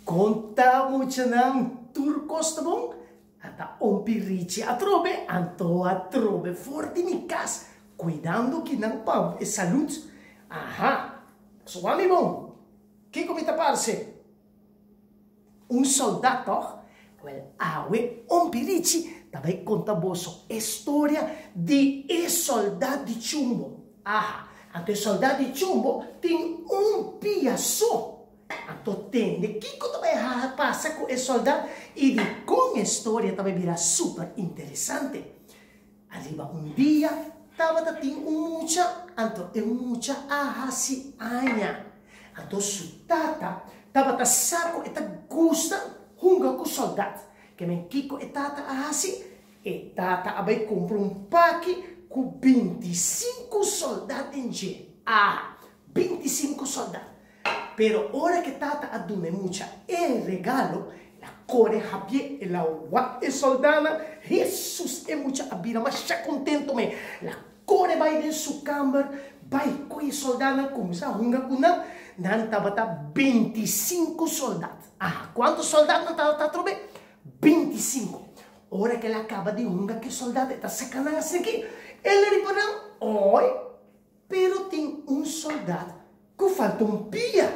Konta muchanan tur kos ta bon? Ata Ompi Richi atrobe, anto atrobe for di mi kas kuidando kinan pa e salud. Aha, so wak mi bon, kiko mi ta parse? Un soldat tòg? Wèl, awe Ompi Richi ta bai konta boso e storia di e soldat di chumbo. Aha, anto e soldat di chumbo tin un pia so. Anto tende kiko ta bai pasa ku e soldat i dikon e storia ta bai bira super interesante. Ariba un dia tabata tin un mucha, anto e mucha a hasi aña. Anto su tata tabata sa ku e ta gusta hunga ku soldat. Ke men kiko e tata a hasi? E tata a bai kumpra un paki ku bintisinku soldat den dje. Aha, bintisinku soldat! Pero ora ke tata a duna e mucha e regalo, el a kore habié, el a wak e soldánan. Hesus! E mucha a bira masha kontento me. El a kore bai den su kamber, bai ku e soldánan, kuminsá hunga ku nan. Nan tabata bintisinku soldat. Aha, kuantu soldat nan tabata atrobe? Bintisinku. Ora ke el a kaba di hunga ku e soldat, e ta saka nan asin'aki. El a riba nan, Oi! Pero tin un soldat ku falta un pia.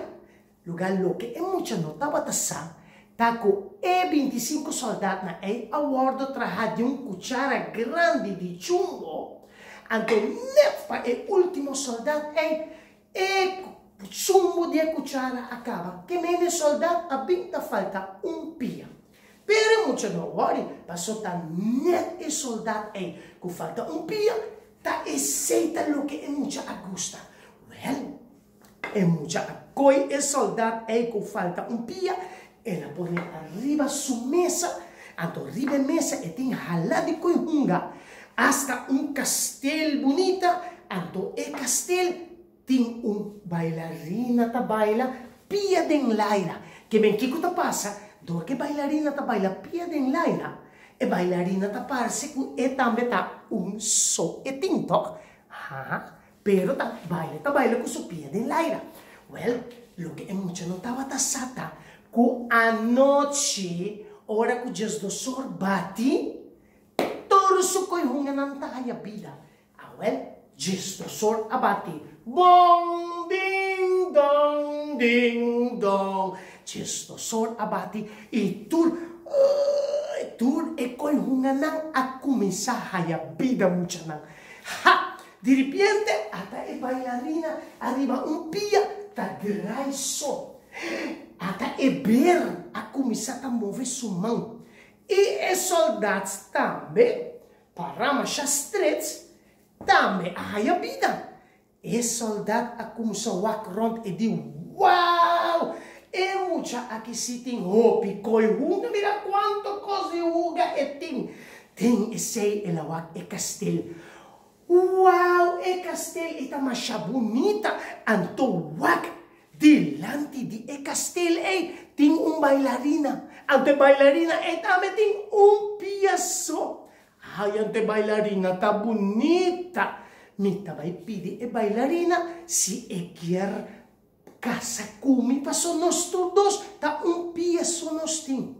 Lugá loke e mucha no tabata sa ta ku e bintisinku soldatnan ei a wòrdu trahá di un kuchara grandi di chumbo. Anto nèt pa e último soldat ei, e chumbo di e kuchara a kaba. Ke mene e soldat a bin ta falta un pia. Pero e mucha no wòri, paso ta nèt e soldat ei ku falta un pia. Ta esei ta loke e mucha a gusta. Wèl, e mucha a koi e sòldat ei ku falta un pia, el a pone ariba su mesa, anto riba e mesa e tin hala di koi hunga, asta un kastel bunita, anto e kastel tin un bailarina ta baila pia den laira. Ke men kiko ta pasa? Dor ku e bailarina ta baila pia den laira, e bailarina ta parse ku e tambe ta un so e tin, tòg? Ha, pero ta baila, ta baila ku su pia den laira. Wèl, loke e mucha no tabata sa ta ku anochi, ora ku djesdosor bati, tur su koihunganan ta haya bida. Awel, djesdosor a bati, Bong, ding, dong, ding, dong. Djesdosor a bati i tur, tur e koihunganan a kuminsá haya bida muchanan. Ha! Diripiente ata e bailarina ariba un pia ta drai so. Ata e ber a kuminsá ta move su man. I e soldats tambe. Pará masha strets tambe a haya bida. E soldat a kumsa wak rònt e di, Wow! E mucha aki si tin hopi koi hunga, mira kuantu kos di huga e tin! Den esei el a wak e kastel. Wow! E kastel ei ta masha bunita! Anto wak dilanti di e kastel ei tin un bailarina. Anto e bailarina ei tambe tin un pia so. Ay, anto e bailarina ta bunita! Mi ta bai pidi e bailarina si e kier Kasa ku mi paso nos tur dos ta un pia so nos tin.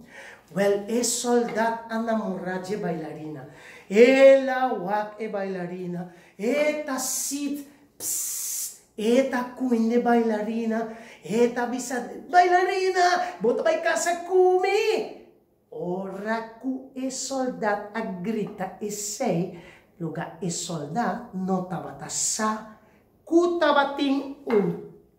Wèl e sòldat a namorá dje bailarina. El a wak e bailarina, e ta sit, psst, e ta kuinde bailarina, e ta bisa, Bailarina, bo ta bai kasa ku mi? Ora ku e sòldat a grita esei, loga e sòldat no tabata sa ku tabatin un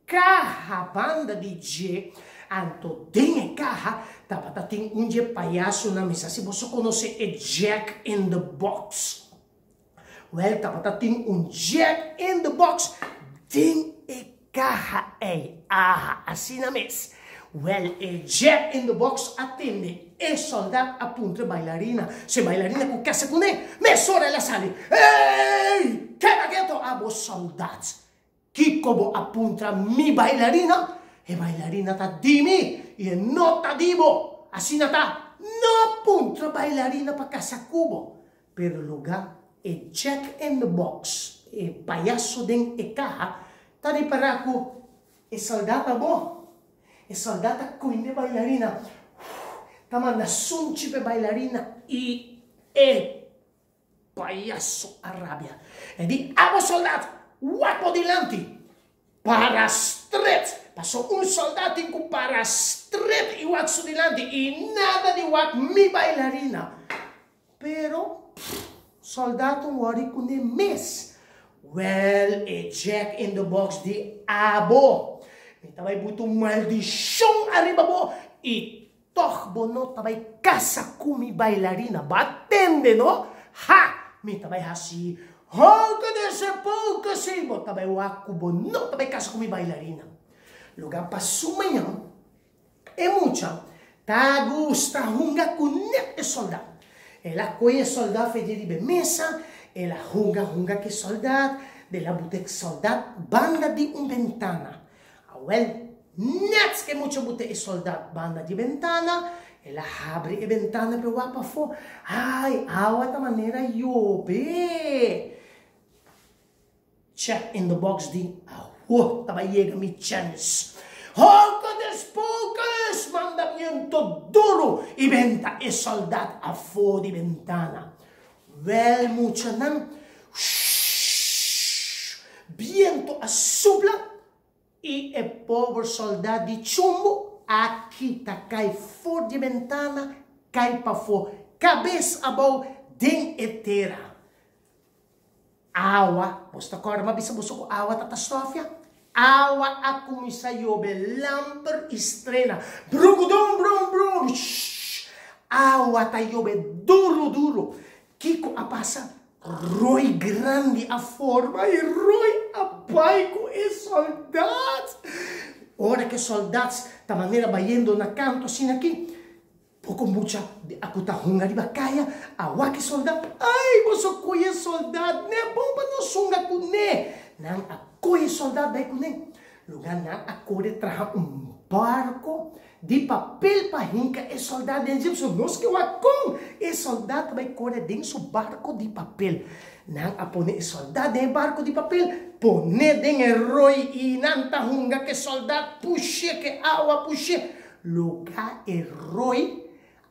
kaha banda di dje, anto den e kaha tabata tin un dje payasonan, mi sa si boso konosé e Jack in the Box. Wèl tabata tin un Jack in the Box den e kaha ei. Aha, asina mes. Wèl e Jack in the Box a tende e sòldat a puntra e bailarina si e bailarina ku kasa kuné. Mesora el a sali, Ey! Keda keto abo sòldat! Kiko bo a puntra mi bailarina? E bailarina ta di mi i e no ta di bo. Asina ta, no puntra bailarina pa kasa ku bo. Pero lugá e Jack in the Box, e payaso den e kaha, ta ripará ku e sòldá ta bo. E sòldat ta koinde bailarina, ta manda sunchi pa e bailarina i e payaso a rabia. E di, Abo sòldat, wak bo dilanti! Para stret! Paso un sòldat tin ku para stret i wak su dilanti i nada di wak mi bailarina. Pero, sòldat un wòri kuné mes. Wèl, e Jack in the Box di abo. Mi ta bai buta un maldishon ariba bo i tòg bo no ta bai kasa ku mi bailarina. Bo a tende, no? Ha! Mi ta bai hasi hoke den sepulcro si bo ta bai wak ku bo no ta bai kasa ku mi bailarina. Lugá pa su mañan. E mucha ta gusta hunga ku nèt e sòldat. El a kohe e sòldat fe di riba e mesa, el a hunga hunga ku e sòldat, el a buta e sòldat banda di un bentana. Awèl, nèt ku e mucha buta e sòldat banda di e bentana, el a habri e bentana pa e wak pafó. Ai, awa ta manera yobe! Check in the box di awo ta bai yega mi chèns. Hocus pocus! Mandamiento duru i benta e sòldat afó di bentana. Wèl muchanan, shhh! Biento a supla i e pober sòldat di chumbo a kita kai for di e bentana kai pafó, kabes abou den e tera. Awa, boso ta kòrda mi a bisa boso ku awa ta ta stòfia? Awa a kuminsá yobe lamper i strena. Brugudum brum brum shhh! Awa ta yobe duru duru. Kiko a pasa? Roi grandi a forma i roi a bai ku e sòldat. Ora ku e sòldat ta manera bayendo na kantu asina aki, Poko mucha di a ku ta hunga riba kaya a wak e soldat. Ai, boso kohe e soldat! N'e bon pa nos hunga kuné! Nan a kohe e soldat bai kuné. Luga nan a kore traha un barko di papel pa hinka e soldat den dje. Pasobra nos ke wak kon e soldat ta bai kore den su barko di papel. Nan a pone e soldat den e barko di papel, pone den e roi i nan ta hunga ku e soldat, push'é ku e awa, push'é. Luga e roi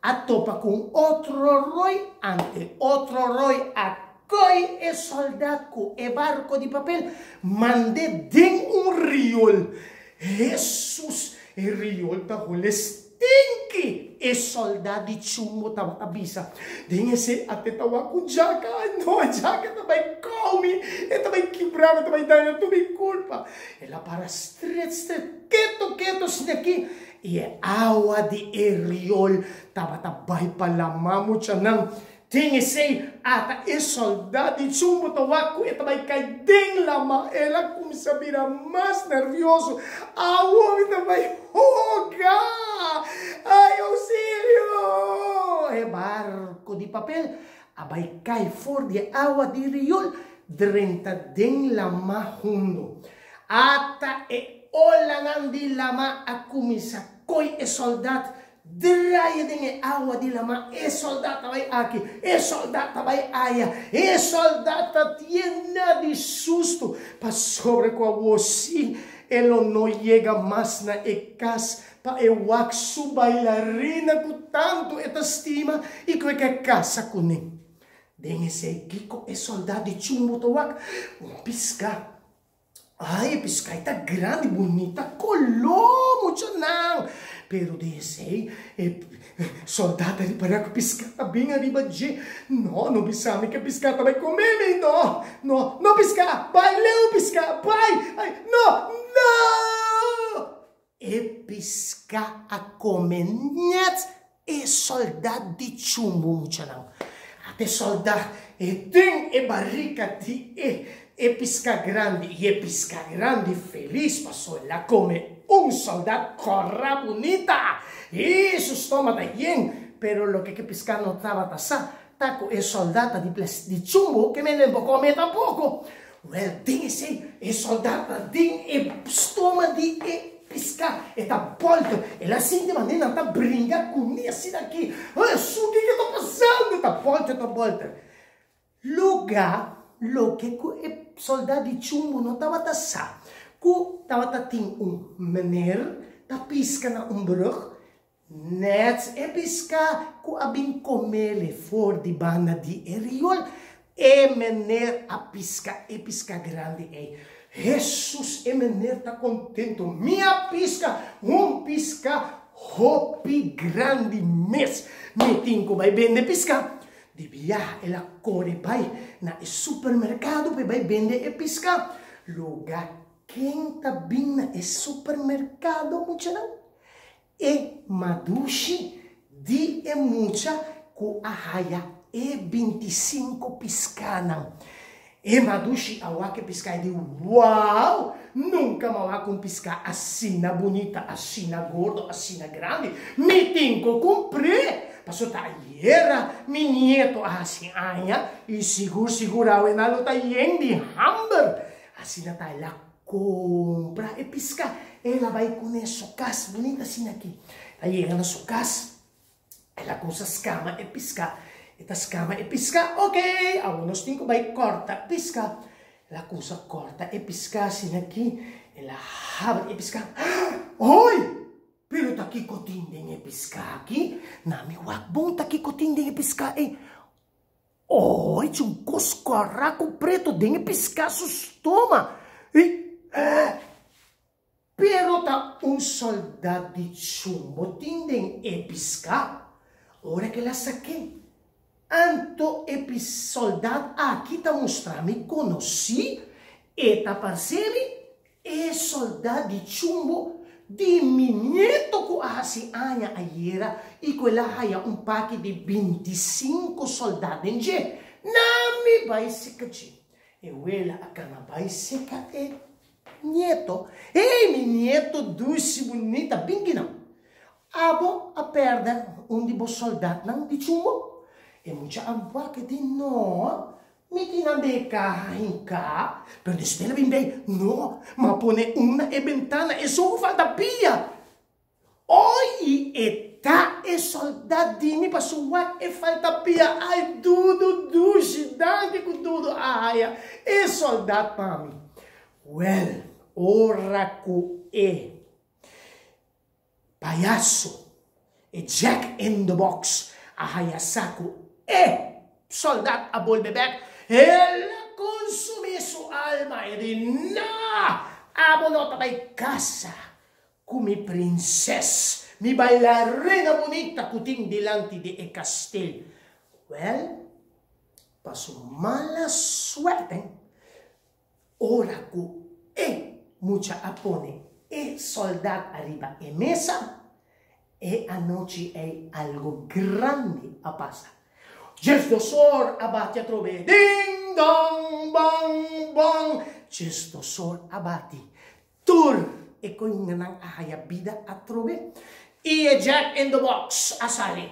a topa ku un otro roi, ante otro roi a koi e soldat ku e barko di papel, mand'é den un riol. Hesus! E riol ta hole stinki! E soldat di chumbo tabata bisa. Den esei ate ta wak ku djaka. Ai no, e djaka ta bai kou mi, e ta bai kibra mi, e ta bai daña tur mi kulpa. El a para stret stret. Keto keto sneki i e awa di e riol tabata bai pa lamá muchanan. Tin esei ata e sòldá di chumbo ta wak ku e ta bai kai den lamá. El a kuminsá bira mas nèrvioso. Awo mi ta bai hoga! Ai ousilio! E barko di papel a bai kai for di e awa di riol drenta den lamá hundo. Ata e olanan di lama a kuminsá koi e sòldat draia den e awa di lama. E sòldat ta bai aki, e sòldat ta bai aya, e sòldat ta yena di sustu, pasobra ku awor sí e lo no yega mas na e kas pa e wak su bailarina ku tantu e ta stima i ku e ke kasa kuné. Den esei kiko e sòldat di chumbo ta wak? Un piská. Ay, e piskai ta grandi, bunita koló, muchanan. Pero di esei, e soldat a ripará ku piská ta bin ariba dje. No, no bisa mi ku e piská ta bai kome mi. No, no, no piská, bai leu piská, bai. Ay, no, no! E piská a kome nèt e sòldat di chumbu, muchanan. Ata e sòldat e den e barika di e e piská grandi, i e piská grandi felis pasobra el a kome un sòldat kòrá bunita. I su stoma ta yen, pero loke ku e piská no tabata sa ta ku e sòldat ta di di chumbu ke mende no por kome tampoko. Wèl, den esei, e sòldat ta den e stoma di e piská, e ta bòlta. El a sinti manera nan ta bringa kuné asina aki. Hesu, kiko ta pasando? Ta bòlta, ta bòlta. Lugá loke ku e sòldat di chumbu no tabata sa, ku tabata tin un meneer. ta pisca na un brug? Net e pisca cu a bin comele for di banda di e riool. E meneer a pisca e pisca grandi ey. Hesus e meneer ta contento. Mi a pisca un pisca hopi grandi mes. Mi tin cu bay bende pisca. Di biaha el a core bay na e supermercado pa e bay bende e pisca. Luga ken ta bin na e supermercado muchanan? E madushi di e mucha ku a haya e bintisinko piskanan. E madushi a wak e piska i di, Wow! Nunka m'a wak un piska asina bunita, asina gordo, asina grandi. Mi tin ku kumpr'é! Pasobra ta ayera mi nieto a hasi aña i sigur sigur awe nan lo ta yen di hamber. Asina ta el a Compra e pisca. El a bay cune su cas bunita asina aki. El a yega na su cas, el a cuminsa scama e pisca. E ta scama e pisca, ok, awor nos tin cu bay corta pisca. El a cuminsa corta e pisca asina aki, el a habri e pisca, Hoy! Pero ta kico tin den e pisca aki? Na mi wak bon ta kico tin den e pisca ey. Oi, ci un cos cora cu preto den e pisca su stoma. I, eh, pero ta un soldat di chumbo tin den e pisca. Ora cu el a saké, anto e soldat aki ta mustra mi conoci, e ta parce mi E soldá di chumbo di mi nieto ku a hasi aña ayera i ku el a haya un paki di bintisinko soldá den dje. Na mi bai seka dje. E wela a kana bai seka e nieto. Hey, mi nieto dushi bunita, bin kinan. Abo a pèrdè un di bo soldatnan di chumbo? E mucha a wak e di, No, Mi tin nan den e kaha hinká, pero despues el a bin bei, No, m'a pone un na e bentana, esun ku falta pia. Oi, e ta e sòldat di mi pasobra wak e falta pia. Ai, Dudu dushi, danki ku Dudu a haya e sòldat pa mi. Wèl, ora ku e. Payaso, e Jack in the Box a haya sa ku e soldat a bolbe bek, el a konsumí su alma, e di, No! Abo no ta bai kasa ku mi prinses, mi bailarina bunita ku tin dilanti di e kastel. Wèl, pa su mala suerte, Ora ku e mucha a pone e sòldat ariba e mesa, e anochi ei algu grandi a pasa. Djesdosor a bati atrobe, Ding dong bong bong! Djesdosor a bati. Tur e koinganan a haya bida atrobe i e Jack in the Box a sali.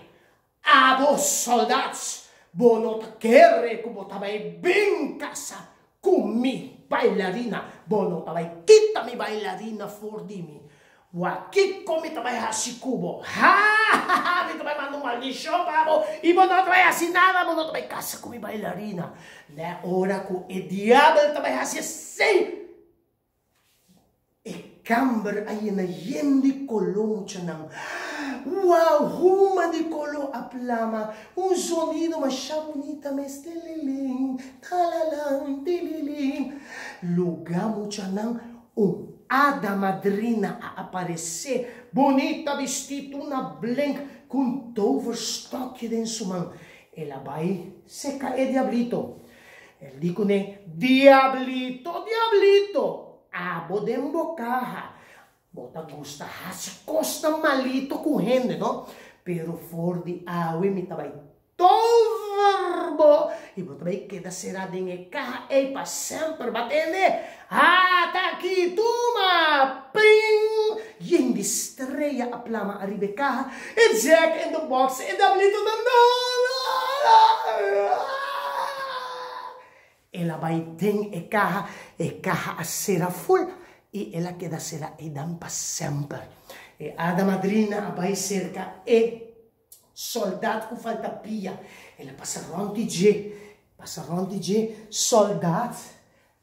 Abo soldats, bo no ta kere ku bo ta bai bin kasa ku mi bailarina, bo no ta bai kita mi bailarina for di mi. Wak kiko mi ta bai hasi ku bo? Ha ha ha, mi ta bai manda un maldishon pa bo i bo no ta bai hasi nada, bo no ta bai kasa ku mi bailarina. Na e ora ku e diabel ta bai hasi esei, E kamber a yena yen di koló muchanan. Wow! Huma di koló a plama. Un zonido masha bunita mes tililin, talalan, tililin. Lugá muchanan un hada madrina a aparesé bunita bistí tur na blink ku un toverstokje den su man. El a bai seka e diablito. El di kuné, Diablito, diablito, abo den bo kaha. Bo ta gusta hasi kosnan malito ku hende, no? Pero for di awe mi ta bai tover bo i bo ta bai keda será den e kaha ei pa semper. Bo a tende? Ata aki, tuma! Ping! Yen di strea a plama ariba e kaha. E Jack in the Box, e diablito ta no, no, no! El a bai den e kaha, e kaha a sera ful i el a keda sera eidan pa semper. E hada madrina a bai serka e soldat ku falta pia. El a pasa rònt di dje, pasa rònt di dje, Soldat,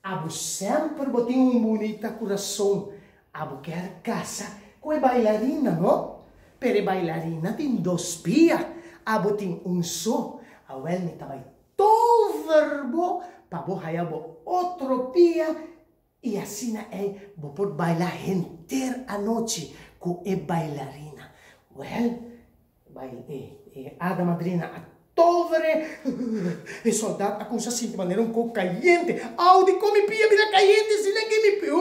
abo semper bo tin un bunita kurason. Abo kier kasa. Ku e bailarina no. Pero e bailarina tin dos pia, abo tin un so. Awel mi ta bai tover bo pa bo haya bo otro pia i asina ei bo por baila henter anochi ku e bailarina. Wel, e hada madrina a tover e. E soldat a kumsa sinti manera un kok kayente. Au, dikon mi pia bira kayente asina ki mi pia?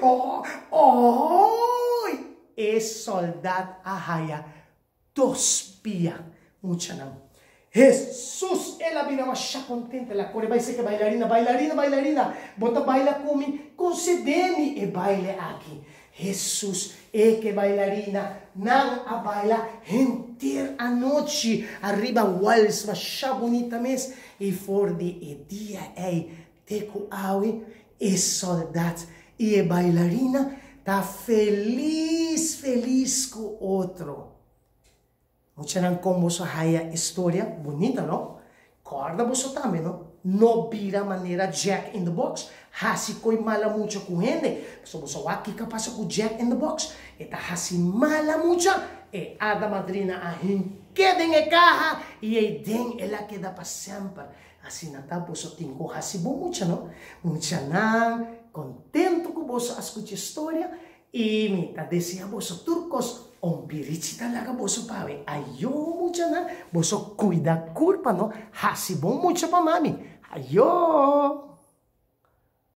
Oh, oh! E soldat a haya dos pia, muchanan. Hesus! El a bira masha kontento. El a kore bai seka bailarina, Bailarina, bailarina, bo ta baila ku mi? Konsedé mi e baile aki. Hesus! E ku e bailarina nan a baila henter anochi ariba wals masha bunita mes. I for di e dia ei te ku awe, e soldat i e bailarina ta felis felis ku otro. Muchanan kon boso haya e storia bunita no? Kòrda boso tambe no, no bira manera Jack in the box, hasi koi mala mucha ku hende, pasobra boso wak kiko a pasa ku Jack in the box, e ta hasi mala mucha, e hada madrina a hink'é den e kaha i ei den el a keda pa semper. Asina ta boso tin ku hasi bon mucha no. Muchanan kontentu ku boso a skucha e storia I mi ta desea boso tur kos un birichi ta laga boso pawe. Ayo muchanan, boso kuida kurpa no, hasi bon mucha pa mami. Ayo!